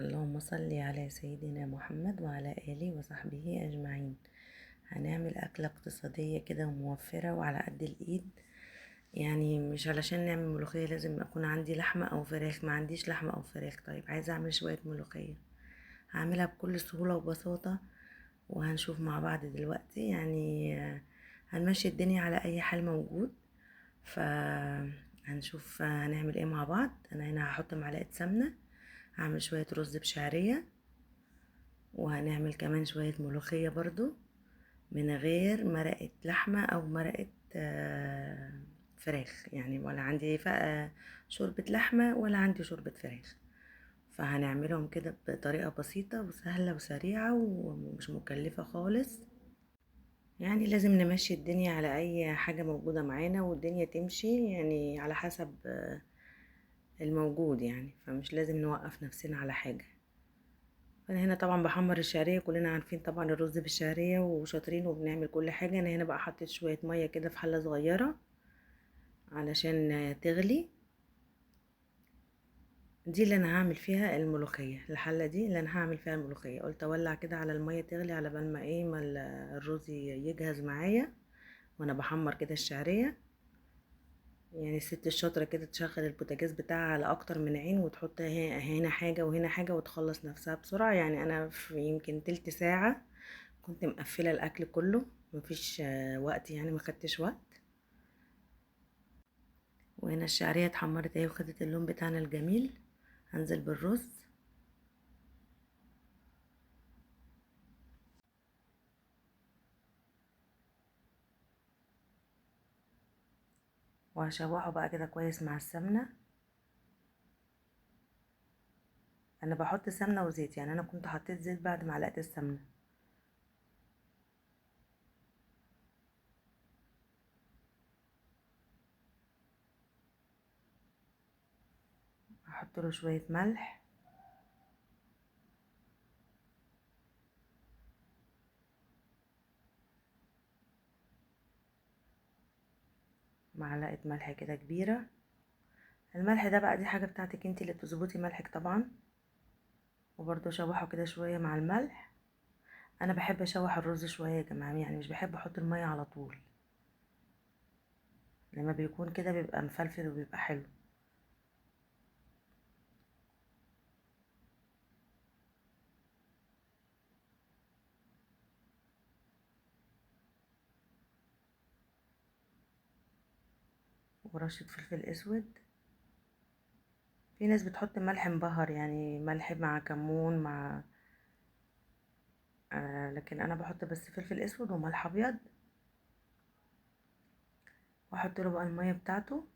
اللهم صل على سيدنا محمد وعلى آله وصحبه أجمعين. هنعمل أكلة اقتصادية كده وموفرة وعلى قد الإيد. يعني مش علشان نعمل ملوخية لازم أكون عندي لحمة أو فراخ. ما عنديش لحمة أو فراخ، طيب عايزة أعمل شوية ملوخية، هعملها بكل سهولة وبساطة وهنشوف مع بعض دلوقتي. يعني هنمشي الدنيا على أي حال موجود، فهنشوف هنعمل ايه مع بعض. انا هنا هحط معلقة سمنة، هعمل شوية رز بشعرية، وهنعمل كمان شوية ملوخية برضو من غير مرقة لحمة او مرقة فراخ، يعني ولا عندي شوربة لحمة ولا عندي شوربة فراخ. فهنعملهم كده بطريقة بسيطة وسهلة وسريعة ومش مكلفة خالص. يعني لازم نمشي الدنيا على اي حاجة موجودة معانا والدنيا تمشي، يعني على حسب الموجود، يعني فمش لازم نوقف نفسنا على حاجة. فانا هنا طبعا بحمر الشعرية، كلنا عارفين طبعا الرز بالشعرية وشاطرين وبنعمل كل حاجة. انا هنا بقى حطيت شوية مية كده في حلة صغيرة علشان تغلي، دي اللي انا هعمل فيها الملوخية، الحلة دي اللي انا هعمل فيها الملوخية. قلت اولع كده على المية تغلي على بال ما ايه ما الرز يجهز معايا وانا بحمر كده الشعرية. يعني الست الشاطرة كده تشغل البوتاجاز بتاعها على اكتر من عين وتحط هنا حاجة وهنا حاجة وتخلص نفسها بسرعة. يعني انا في يمكن تلت ساعة كنت مقفلة الاكل كله، مفيش وقت، يعني ما خدتش وقت. وهنا الشعرية اتحمرت اهي وخدت اللون بتاعنا الجميل. هنزل بالرز، وهشوحه بقى كده كويس مع السمنة. انا بحط سمنة وزيت، يعني انا كنت حطيت زيت بعد معلقة السمنة. هحط له شوية ملح، معلقة ملح كده كبيرة. الملح ده بقى دي حاجة بتاعتك انتي اللي بتظبطي ملحك طبعا. وبرده شوحه كده شوية مع الملح. انا بحب اشوح الرز شوية يا جماعة، يعني مش بحب احط المية على طول، لما بيكون كده بيبقى مفلفل وبيبقى حلو. ورشة فلفل اسود. في ناس بتحط ملح مبهر، يعني ملح مع كمون مع لكن انا بحط بس فلفل اسود وملح ابيض. واحط له بقى المية بتاعته.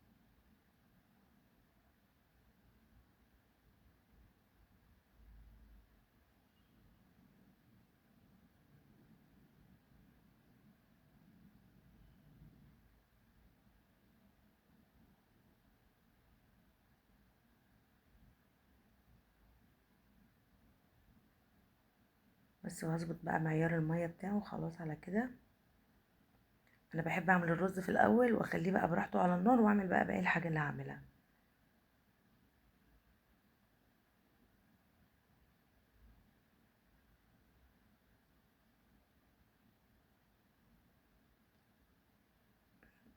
بس، وهظبط بقى معيار المية بتاعه. خلاص على كده. انا بحب اعمل الرز في الاول واخليه بقى براحته على النار، واعمل بقى باقي الحاجة اللي هعملها.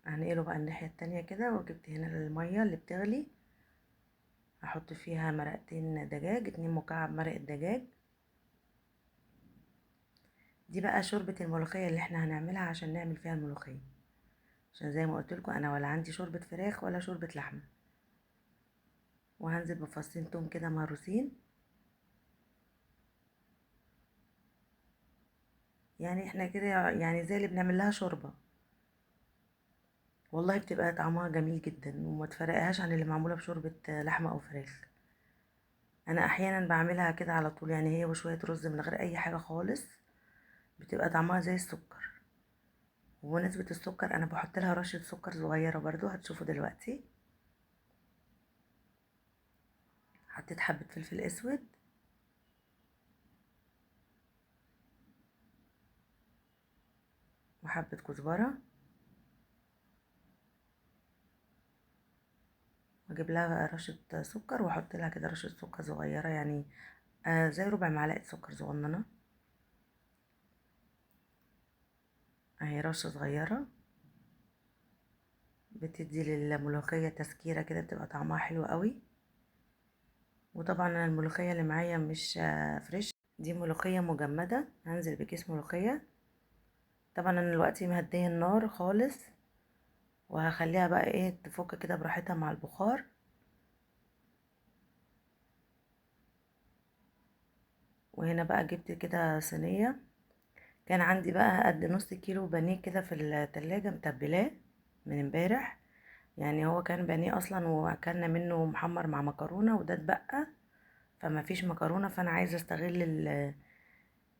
هنقله بقى الناحية التانية كده. وجبت هنا المية اللي بتغلي، هحط فيها مرقتين دجاج، 2 مكعب مرقه دجاج. دي بقى شوربة الملوخية اللي احنا هنعملها عشان نعمل فيها الملوخية، عشان زي ما قلت لكم انا ولا عندي شوربة فراخ ولا شوربة لحمة. وهنزل بفصين توم كده مهروسين. يعني احنا كده يعني زي اللي بنعمل لها شوربة، والله بتبقى طعمها جميل جدا وما تفرقهاش عن اللي معمولة بشوربة لحمة او فراخ. انا احيانا بعملها كده على طول، يعني هي وشوية رز من غير اي حاجة خالص، بتبقى طعمها زي السكر. وبمناسبة السكر انا بحط لها رشة سكر صغيرة برضو، هتشوفوا دلوقتي. حطيت حبة فلفل اسود، وحبة كزبرة، واجيب لها بقى رشة سكر واحط لها كده رشة سكر صغيرة، يعني زي ربع معلقه سكر صغننه اهي، رشه صغيرة بتدي للملوخيه تسكيره كده، بتبقى طعمها حلو قوي. وطبعا انا الملوخية اللي معايا مش fresh، دي ملوخية مجمده. هنزل بكيس ملوخية. طبعا انا دلوقتي مهديه النار خالص، وهخليها بقى ايه تفك كده براحتها مع البخار. وهنا بقى جبت كده صينية، كان عندي بقى قد نص كيلو بانيه كده في التلاجة متبلاه من امبارح، يعني هو كان بانيه اصلا واكلنا منه محمر مع مكرونه، وده اتبقى فما فيش مكرونه، فانا عايزه استغل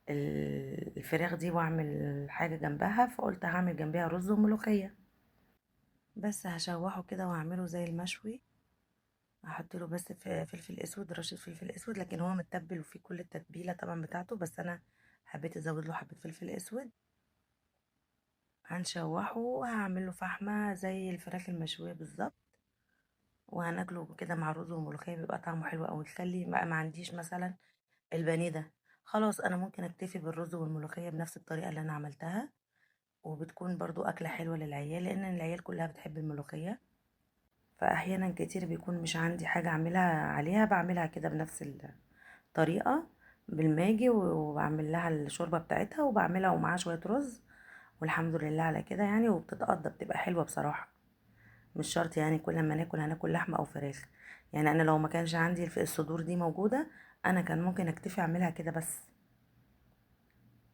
الفراخ دي واعمل حاجة جنبها، فقلت هعمل جنبها رز وملوخيه. بس هشوحه كده واعمله زي المشوي، هحط له بس فلفل اسود، رشه فلفل اسود، لكن هو متبل وفيه كل التتبيله طبعا بتاعته، بس انا حبيت ازود له حبه فلفل اسود. هنشوحه وهعمل له فحمه زي الفراخ المشويه بالظبط، وهناكله كده مع رز وملوخيه، بيبقى طعمه حلو قوي. خلي ما عنديش مثلا البانيه ده، خلاص انا ممكن اكتفي بالرز والملوخيه بنفس الطريقة اللي انا عملتها، وبتكون برضو اكله حلوة للعيال، لان العيال كلها بتحب الملوخية. فاحيانا كتير بيكون مش عندي حاجة اعملها عليها، بعملها كده بنفس الطريقة بالماجي، وبعمل لها الشوربة بتاعتها، وبعملها ومعاها شوية رز، والحمد لله على كده يعني. وبتتقضى بتبقى حلوة بصراحة. مش شرط يعني كل ما ناكل هناكل لحمه او فراخ، يعني انا لو ما كانش عندي الصدور دي موجودة، انا كان ممكن اكتفي اعملها كده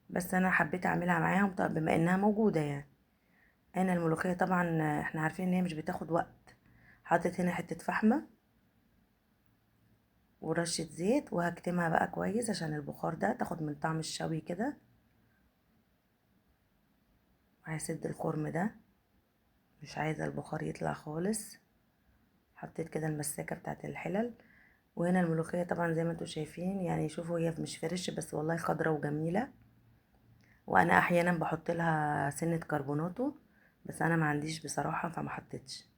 بس انا حبيت اعملها معاهم طب بما انها موجودة. يعني انا الملوخية طبعا احنا عارفين ان هي مش بتاخد وقت. حطيت هنا حتة فحمه ورشه زيت، وهكتمها بقى كويس عشان البخار ده تاخد من طعم الشوي كده. وهسد الخرم ده، مش عايزه البخار يطلع خالص. حطيت كده المساكه بتاعت الحلل. وهنا الملوخية طبعا زي ما انتم شايفين، يعني شوفوا هي مش fresh بس والله خضرة وجميلة. وانا احيانا بحط لها سنة كربوناتو، بس انا ما عنديش بصراحة فما حطيتش،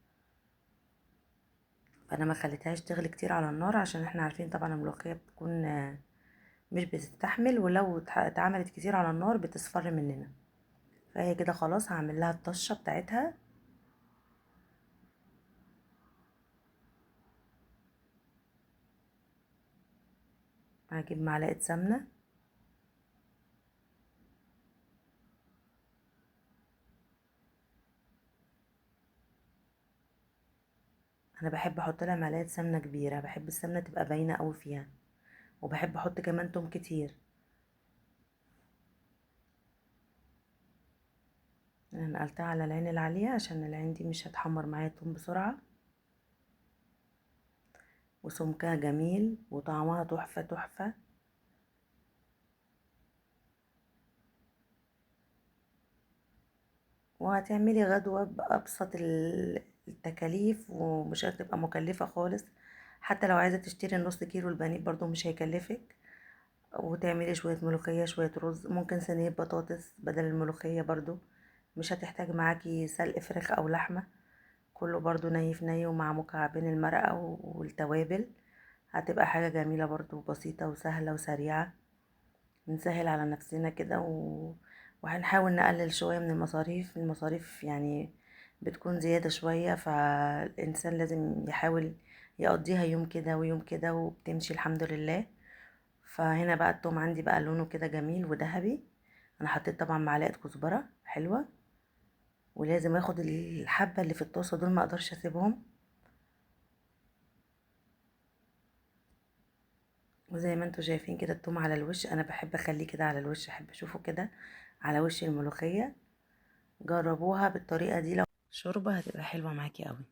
فانا ما خليتهاش تغلي كتير على النار، عشان احنا عارفين طبعا الملوخية بتكون مش بتستحمل، ولو اتعملت كتير على النار بتصفر مننا. فهي كده خلاص هعمل لها الطشه بتاعتها. هجيب معلقه سمنه، انا بحب احط لها معلقه سمنه كبيرة، بحب السمنة تبقى باينة قوي فيها، وبحب احط كمان توم كتير. انا نقلتها على العين العالية عشان العين دي مش هتحمر معايا التوم بسرعة. وسمكها جميل وطعمها تحفة تحفة. وهتعملي غدوه بابسط التكاليف، ومش هتبقى مكلفة خالص. حتى لو عايزه تشتري النص كيلو البانيه برضو مش هيكلفك. وتعملي شوية ملوخية شوية رز، ممكن صينية بطاطس بدل الملوخية برضو، مش هتحتاج معاكي سلق فراخ او لحمه، كله برضو ني في ني ومع مكعبين المرقه والتوابل. هتبقى حاجة جميلة برضو، بسيطة وسهلة وسريعة. نسهل على نفسنا كده، وهنحاول نقلل شوية من المصاريف. المصاريف يعني بتكون زيادة شوية، فالإنسان لازم يحاول يقضيها يوم كده ويوم كده، وبتمشي الحمد لله. فهنا بقى التوم عندي بقى لونه كده جميل وذهبي. أنا حطيت طبعا معلقة كزبرة حلوة، ولازم اخد الحبة اللي في الطاسة دول، ما اقدرش اسيبهم. وزي ما انتوا شايفين كده التوم على الوش، انا بحب اخليه كده على الوش، احب اشوفه كده على وش الملوخية. جربوها بالطريقة دي، لو شوربة هتبقى حلوة معاكي قوي.